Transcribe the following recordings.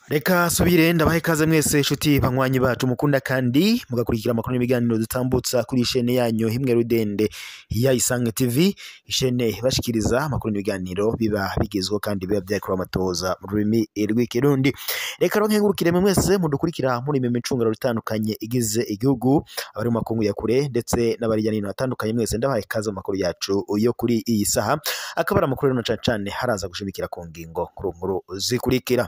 Reka subire ndabahe ikaze mwese inshuti banywanyi bacu mukunda kandi mugakurikira amakuru n'ibiganiro dutambutsa kuri ishene yanyu himwe rudende ya Isange TV, ishene bashikiriza amakuru n'ibiganiro biba bigezweho kandi biba byakorewe amatoza mu rurimi rw'ikirundi. Reka rero nkengurukire mwese mudukurikira muri imi micungano itandukanye igize igihugu, abari mu makungu ya kure ndetse n'abari hirya no hino hatandukanye, mwese ndabahe ikaze mu makuru yacu yo kuri iyi saha. Akaba ari amakuru rero cane cane haraza gushimikira ku ngingo nkuru nkuru zikurikira.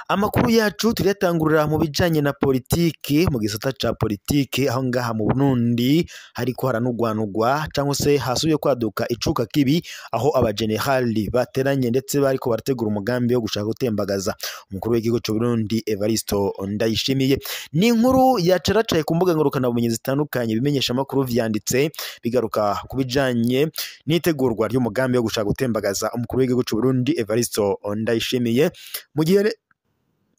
Amakuru yacu turiyatangurira mu bijanye na politiki, mu gisata ca politiki aho ngaha mu Burundi hariko haranugwanugwa cyangwa se hasubiye kwaduka icuka kibi, aho abagenerali bateranye ndetse bariko barategura umugambi wo gushaka gutembagaza umukuru w'igihugu c'u Burundi Evaristo Ndayishimiye. Ni inkuru yacaracaye ku mbuga ngurukanabumenyi zitandukanye, bimenyesha amakuru vyanditse bigaruka ku bijanye n'itegurwa ry'umugambi wo gushaka gutembagaza umukuru w'igihugu c'u Burundi Evaristo Ndayishimiye.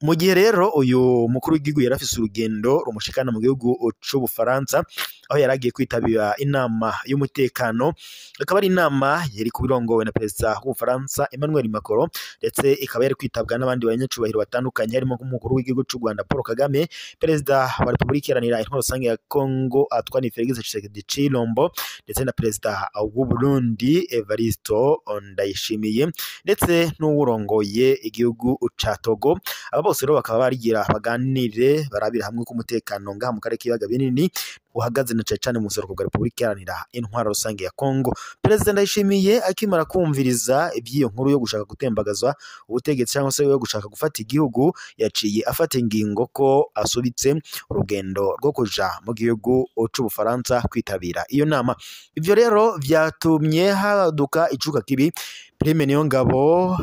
Mu gihe rero uyu mukuru w'igihugu yari afise urugendo rumushikana mu gihugu c'Ubufaransa, aho yari agiye kwitabira inama y'umutekano, akaba ari inama yari kubirongowe na perezida w'Ubufaransa Emmanuel Macron, ndetse ikaba yari kwitabwa n'abandi banyacubahiro batandukanye harimo nk'umukuru w'igihugu c'u Rwanda Paul Kagame, perezida wa Repubulika Iharanira Intwaro Rusange ya Congo Antoine Felix Tshisekedi Tshilombo, ndetse na perezida w'u Burundi Evaristo Ndayishimiye, ndetse n'uwurongoye igihugu ca Togo. Aba bose rero bakaba barigira baganire barabira hamwe ko umutekano ngaha mu karere k'ibiyaga binini uhagaze na cane cane mu buseruko bwa Repubulika Iharanira Intwaro Rusange ya Congo. Perezida Ndayishimiye akimara kumviriza iby'iyo nkuru yo gushaka gutembagaza ubutegetsi cyangwa se yo gushaka gufata igihugu, yaciye afata ingingo ko asubitse urugendo rwo kuja mu gihugu c'Ubufaransa kwitabira iyo nama. Ivyo rero vyatumye haduka icuka kibi. Prime Niyongabo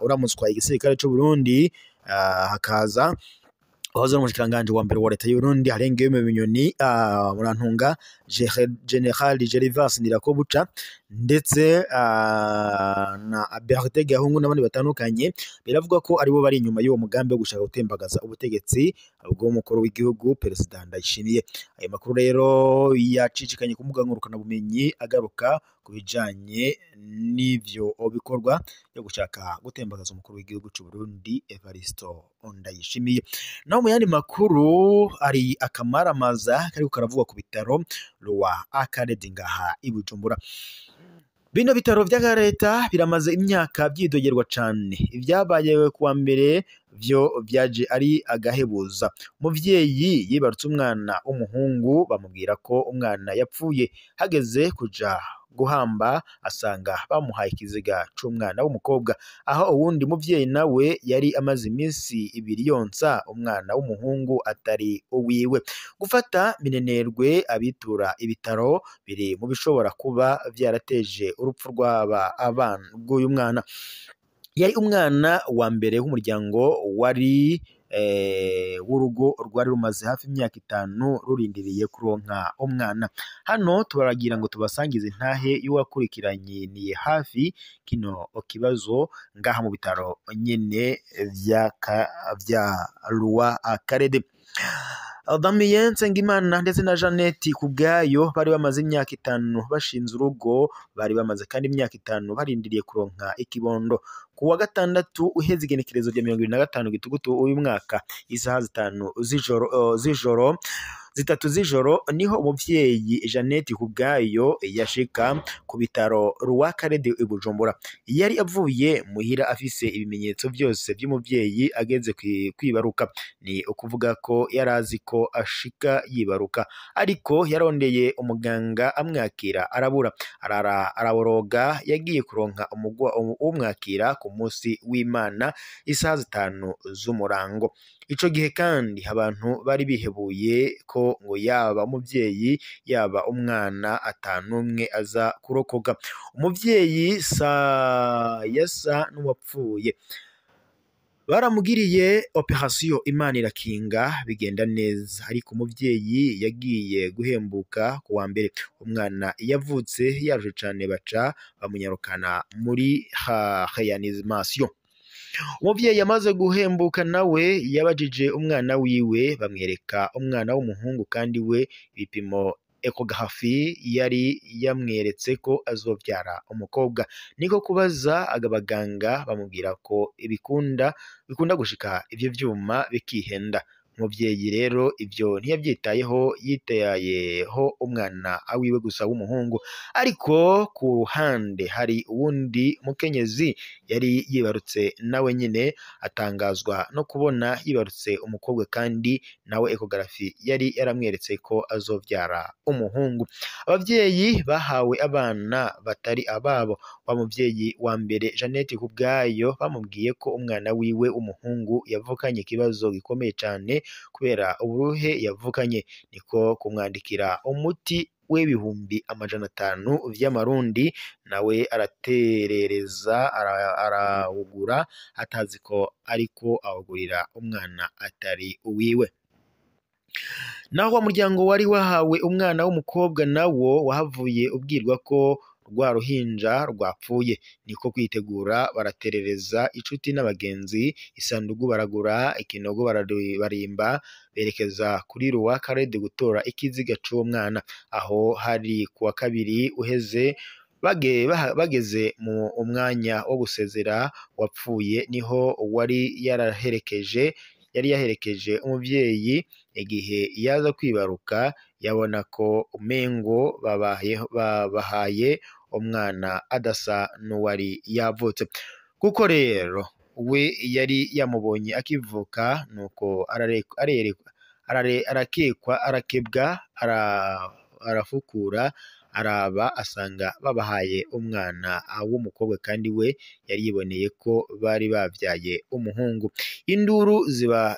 uramutswa igisirikare c'u Burundi, hakaza wahoze ari umushikiranganji wa mbere wa leta y'u Burundi Harengeyome Binyoni, Murantunga General Gervas Ndirakobuca, ndetse na Berthe Gahungu n'abandi batandukanye, biravuga ko aribo bari inyuma y'uwo mugambi wo gushaka gutembagaza ubutegetsi bw'umukuru w'igihugu Perezida Ndayishimiye. Ayo makuru rero yacicikanye ku mbuga ngurukanabumenyi agaruka ku bijanye n'ivyo bikorwa byo gushaka gutembagaza umukuru w'igihugu c'u Burundi Evaristo Ndayishimiye. Naho mu yandi makuru ari akamaramaza kariko karavugwa ku bitaro Roi Akaredi ngaha i Bujumbura. Bino bitaro vya leta biramaze imyaka vyidogerwa cane. Ivyabaye kuwa mbere vyo vyaje ari agahebuza. Umuvyeyi yibarutse umwana w'umuhungu bamubwira ko umwana yapfuye, hageze kuja guhamba asanga bamuhaye ikiziga c'umwana w'umukobwa, aho uwundi muvyeyi nawe yari amaze iminsi ibiri yonsa umwana w'umuhungu atari uwiwe. Gufata minenerwe abitura ibitaro biri mu bishobora kuba vyarateje urupfu rw'aba abana bw'uyu mwana. Yari umwana wa mbere w'umuryango wari w'urugo rwari rumaze hafi imyaka 5 rurindiriye kuronka umwana. Hano tubaragira ngo tubasangize intahe y'uwakurikiranye hafi kino kibazo ngaha mu bitaro nyene vya Roi Akarede. Damien Nsengimana ndetse na Jeannette Kubwayo bari bamaze imyaka 5 bashinze urugo, bari bamaze kandi imyaka 5 barindiriye kuronka ikibondo. Ku wa gatandatu uheze igenekerezo rya 2025 gitugutu uyu mwaka, isaha 5 z'ijoro 3 z'ijoro niho umuvyeyi Jeannette Kubwayo yashika ku bitaro Roi Akarede i Bujumbura. Yari avuye muhira afise ibimenyetso byose by'umuvyeyi ageze kwibaruka, ni ukuvuga ko yarazi ko ashika yibaruka, ariko yarondeye umuganga amwakira arabura, arara araboroga. Yagiye kuronka umwakira ku munsi w'Imana isaha 5 z'umurango. Ico gihe kandi abantu bari bihebuye ko ngo yaba umuvyeyi yaba umwana atanumwe aza kurokoka. Umuvyeyi yasa n'uwapfuye, baramugiriye operation Imana irakinga bigenda neza, ariko umuvyeyi yagiye guhembuka ku wa mbere. Umwana yavutse yaruje cane, baca bamunyarukana muri reanimation. Umuvyeyi yamaze guhembuka nawe yabajije umwana wiwe, bamwereka umwana w'umuhungu kandi we ibipimo Ecography yari yamweretse ko azovyara umukobwa. Niko kubaza abaganga bamubwira ko ibikunda bikunda gushika ivyo vyuma bikihenda. Umuvyeyi rero ivyo ntiyavyitayeho, yitayeho umwana awiwe gusa w'umuhungu. Ariko ku ruhande hari uwundi mukenyezi yari yibarutse nawe nyine, atangazwa no kubona yibarutse umukobwa kandi nawe ecography yari yaramweretse ko azovyara umuhungu. Abavyeyi bahawe abana batari ababo. Wa muvyeyi wa mbere Jeannette Kubwayo bamubwiye ko umwana wiwe w'umuhungu yavukanye ikibazo gikomeye cane kubera uburuhe yavukanye, niko kumwandikira umuti w'500,000 vy'amarundi, nawe araterereza arawugura atazi ko ariko awugurira umwana atari uwiwe. Naho wa muryango wari wahawe umwana w'umukobwa nawo wahavuye ubwirwa ko rwa ruhinja rwapfuye, niko kwitegura baraterereza inshuti n'abagenzi, isandugu baragura, ikinogo barimba, berekeza kuri Roi Khaled gutora ikiziga c'uwo mwana. Aho hari kuwa kabiri uheze, bageze mu umwanya wo gusezera wapfuye, niho wari yaherekeje umuvyeyi igihe yaza kwibaruka, yabona ko umengo babahaye umwana adasa n'uwari yavutse, kuko rero we yari yamubonye akivuka, nuko arakekwa, arakebwa, arafukura, araba asanga babahaye umwana w'umukobwa kandi we yari yiboneye ko bari bavyaye umuhungu. Induru ziba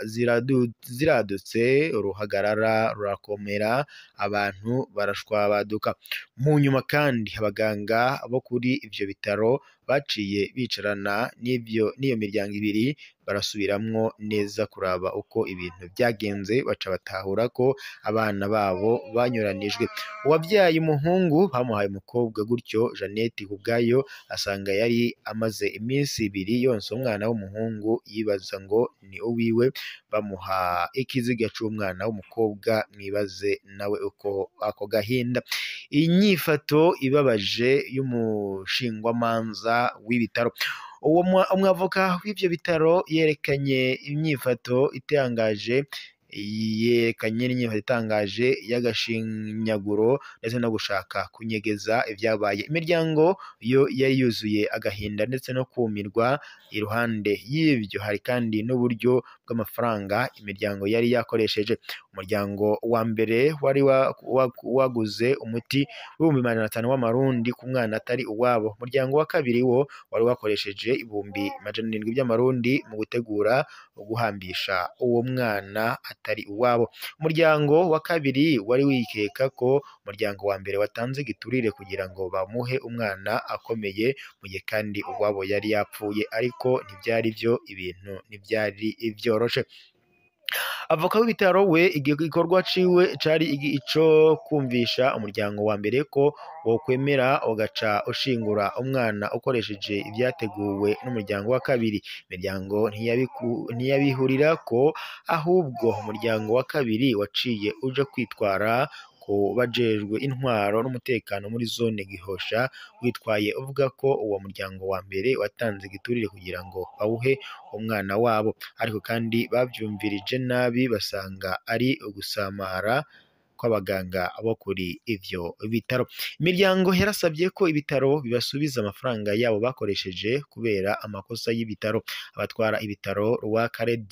ziradutse, uruhagarara rurakomera, abantu barashwabaduka. Mu nyuma kandi abaganga bo kuri ivyo bitaro baciye bicarana n'iyo miryango ibiri, barasubiramwo neza kuraba uko ibintu vyagenze, baca batahura ko abana babo banyuranijwe. Uwavyaye umuhungu bamuhaye umukobwa, gutyo Jeannette Kubwayo asanga yari amaze iminsi ibiri yonsa umwana w'umuhungu, yibaza ngo ni uwiwe, bamuha ikiziga c'umwana w'umukobwa. Mwibaze nawe uko ako gahinda. Inyifato ibabaje y'umushingwamanza w'ibitaro. Uwo umwavoka w'ivyo bitaro yerekanye imyifato itangaje y'agashinyaguro ndetse no gushaka kunyegeza ivyabaye. Imiryango yo yari yuzuye agahinda ndetse no kumirwa. Iruhande y'ivyo hari kandi n'uburyo bw'amafaranga imiryango yari yakoresheje. Umuryango wa mbere wari waguze umuti w'500,000 w'amarundi ku mwana atari uwabo. Umuryango wa kabiri wo wari wakoresheje 700,000 by'amarundi mu gutegura guhambisha uwo mwana atari uwabo. Umuryango wa kabiri wari wikeka ko umuryango wa mbere watanze igiturire kugira ngo bamuhe umwana akomeye, mu gihe kandi uwabo yari yapfuye, ariko ntibyari byo, ibintu ntibyari vyoroshe. Avoka w'ibitaro we igikorwa ciwe cari ico kumvisha umuryango wa mbere ko wokwemera ugaca ushingura umwana ukoresheje ivyateguwe n'umuryango wa kabiri. Imiryango ntiyabihurira ko, ahubwo umuryango wa kabiri waciye uja kwitwara ku bajejwe intwaro n'umutekano muri zone Gihosha, witwaye uvuga ko uwo muryango wa mbere watanze igiturire kugira ngo bawuhe umwana wabo. Ariko kandi bavyumvirije nabi, basanga ari ugusamara kw'abaganga bo kuri ivyo bitaro. Imiryango yarasabye ko ibitaro bibasubiza amafaranga yabo bakoresheje kubera amakosa y'ibitaro. Abatwara ibitaro Roi Khaled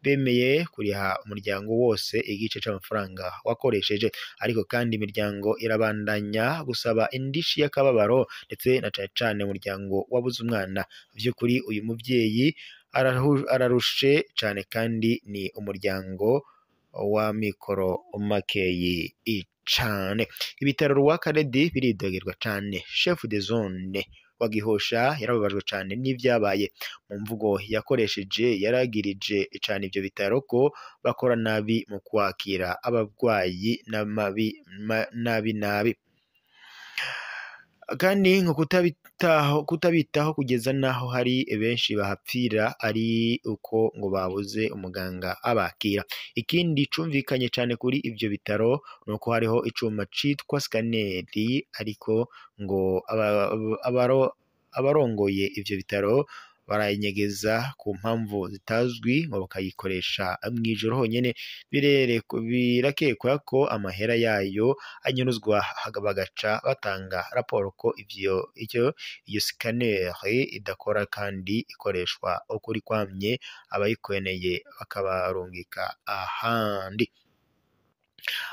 bemeye kuriha umuryango wose igice c'amafaranga wakoresheje, ariko kandi imiryango irabandanya gusaba indishi y'akababaro, ndetse na cane cane umuryango wabuze umwana. Vy'ukuri uyu muvyeyi ararushe cane kandi ni umuryango wa mikoro makeyi cane. Ibitaro Roi Khaled biridogerwa cane. Chef de zone wa Gihosha yarababajwe cane n'ivyabaye. Mu mvugo yakoresheje yaragirije cane ivyo bitaro ko bakora nabi mu kwakira abagwayi nabi nabi, kandi ngo Kutabitaho kugeza naho hari benshi bahapfira ari uko ngo babuze umuganga abakira. Ikindi cumvikanye cane kuri ivyo bitaro nuko hariho icuma citwa scaneri, ariko ngo abarongoye ivyo bitaro barayinyegeza ku mpamvu zitazwi, ngo bakayikoresha mw'ijoro honyene. Birakekwa ko amahera yayo anyuruzwa, bagaca batanga raporo ko iyo scanner idakora kandi ikoreshwa ukuri kwamye, abayikeneye bakabarungika ahandi.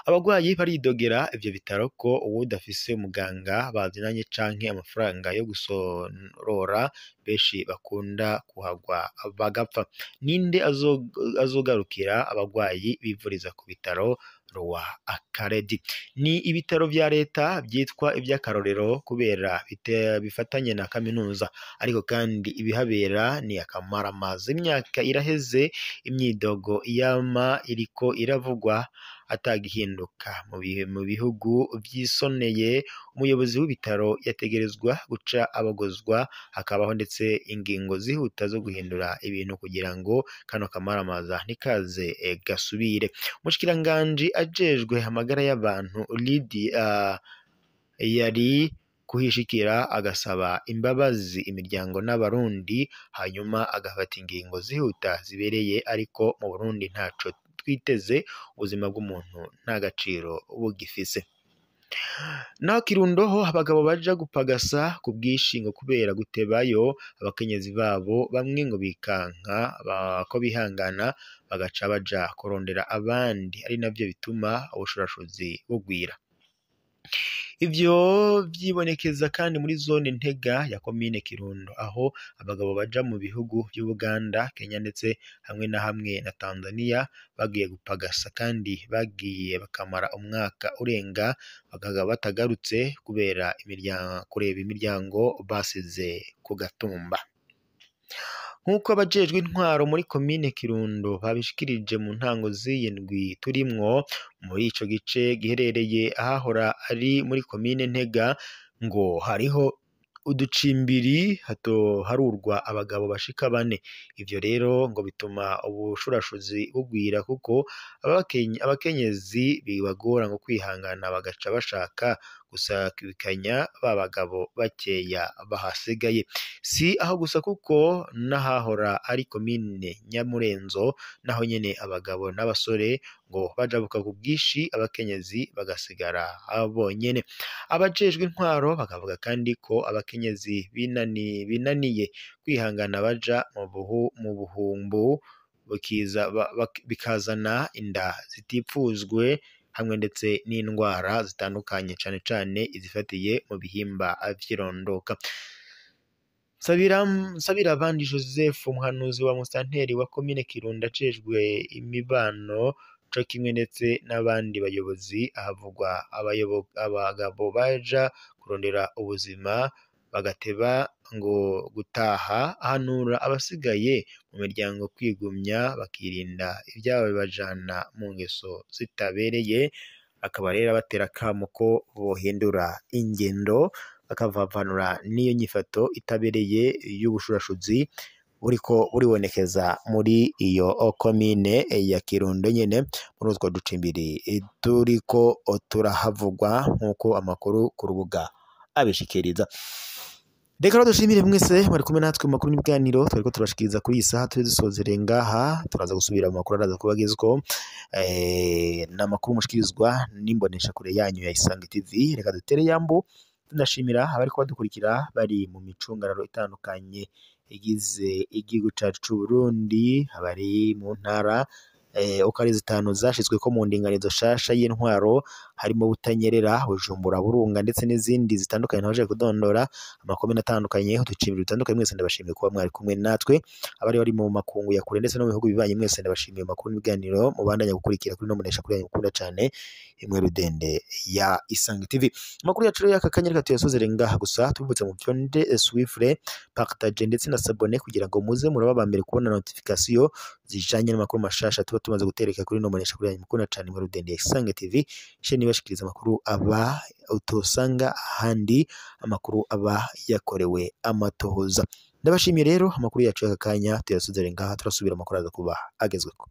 Abagwayi baridogera ivyo bitaro ko uwudafise umuganga bazinanye canke amafaranga yo gusorora, benshi bakunda kuhagwa bagapfa. Ninde azogarukira abagwayi bivuriza ku bitaro Roi Khaled? Ni ibitaro vya leta vyitwa ivy'akarorero kubera bifatanye na kaminuza, ariko kandi ibihabera ni akamaramaza. Imyaka iraheze imyidogo yama iriko iravugwa atagihinduka. Mu bihugu vyisoneye, umuyobozi w'ibitaro yategerezwa guca abogozwa, hakabaho ndetse ingingo zihuta zo guhindura ibintu kugira ngo kano kamaramaza ntikaze gasubire. Umushikiranganji ajejwe amagara y'abantu Lydia yari kuhishikira agasaba imbabazi imiryango n'abarundi, hanyuma agafata ingingo zihuta zibereye, ariko mu Burundi ntaco twiteze, ubuzima bw'umuntu nta gaciro bugifise. Naho Kirundo ho abagabo baja gupagasa ku bwinshi ngo kubera gutebayo abakenyezi babo, bamwe ngo bikanka ko bihangana bagaca baja kurondera abandi, ari navyo bituma ubushurashuzi bugwira. Ivyo vyibonekeza kandi muri zone Ntega ya komine Kirundo, aho abagabo baja mu bihugu vy'Ubuganda, Kenya ndetse hamwe na hamwe na Tanzania bagiye gupagasa, kandi bagiye bakamara umwaka urenga bakaba batagarutse kubera kureba imiryango basize ku gatumba. Nk'uko abajejwe intwaro muri komine Kirundo babishikirije mu ntango z'iyi ndwi turimwo, muri ico gice giherereye ahahora ari muri komine Ntega, ngo hariho uducimbiri hatoharurwa abagabo bashika bane. Ivyo rero ngo bituma ubushurashuzi bugwira, kuko abakenyezi bibagora ngo kwihangana, bagaca bashaka gusabikanya ba bagabo bakeya bahasigaye. Si aho gusa, kuko n'ahahora ari komine Nyamurenzo naho nyene abagabo n'abasore ngo bajabuka ku bwinshi, abakenyezi bagasigara bonyene. Abajejwe intwaro bakavuga kandi ko abakenyezi binaniye kwihangana baja mu buhumbu, bikazana inda zitifuzwe hamwe ndetse n'indwara zitandukanye, cane cane izifatiye mu bihimba vy'irondoka. Nsabirabandi Joseph, umuhanuzi wa musitanteri wa komine Kirundo ajejwe imibano, co kimwe ndetse n'abandi bayobozi, ahavugwa abagabo baja kurondera ubuzima bagateba ngo gutaha, ahanura abasigaye mu miryango kwigumya bakirinda ivyababajana mu ngeso zitabereye, akaba rero abatera akamo ko bohindura ingendo bakavavanura n'iyo nyifato itabereye y'ubushurashuzi buriko buribonekeza muri iyo komine ya Kirundo nyene, muri utwo ducimbiri turiko turahavugwa nk'uko amakuru ku rubuga abishikiriza. Reka rero dushimire mwese mwari kumwe natwe mu makuru n'ibiganiro twariko turabashikiriza kuri iyi saha. Turi dusozereye ngaha, turaza gusubira mu makuru araza kubagezwaho n'amakuru mushikirizwa n'imboneshakure yanyu ya Isange TV. Reka dutere yambu, tunashimira abariko badukurikira bari mu micungararo itandukanye igize igihugu cacu c'Uburundi, abari mu ntara uko ari zitanu zashizweko mu ndinganizo shasha y'intwaro, harimo Butanyerera, Bujumbura, Burunga ndetse n'izindi zitandukanye ntabashije kudondora, amakomine atandukanye, uducimbiri dutandukanye. Mwese ndabashimiye kuba mwari kumwe natwe, abari bari mu makungu ya kure ndetse no mu bihugu bibanyi, mwese ndabashimiye amakuru n'ibiganiro mubandanya gukurikira kuri no mboneshakure yanyu mukunda cane imwe rudende ya Isange TV. Amakuru yacu rero y'aka kanya reka tuyasozere ngaha, gusa tubibutse mu vyonde suivre, partage ndetse na s'abonner kugira ngo muze muraba aba mbere kubona notification zijanye n'amakuru mashasha tuba tumaze gutereka kuri no mboneshakure yanyu mukunda cane imwe rudende ya Isange TV. Chaîne. ibashikiriza amakuru aba utosanga ahandi, amakuru aba yakorewe amatohoza. Ndabashimiye rero, amakuru yacu y'aka kanya tuyasozere ngaha, turasubira amakuru aza kuba agezweko.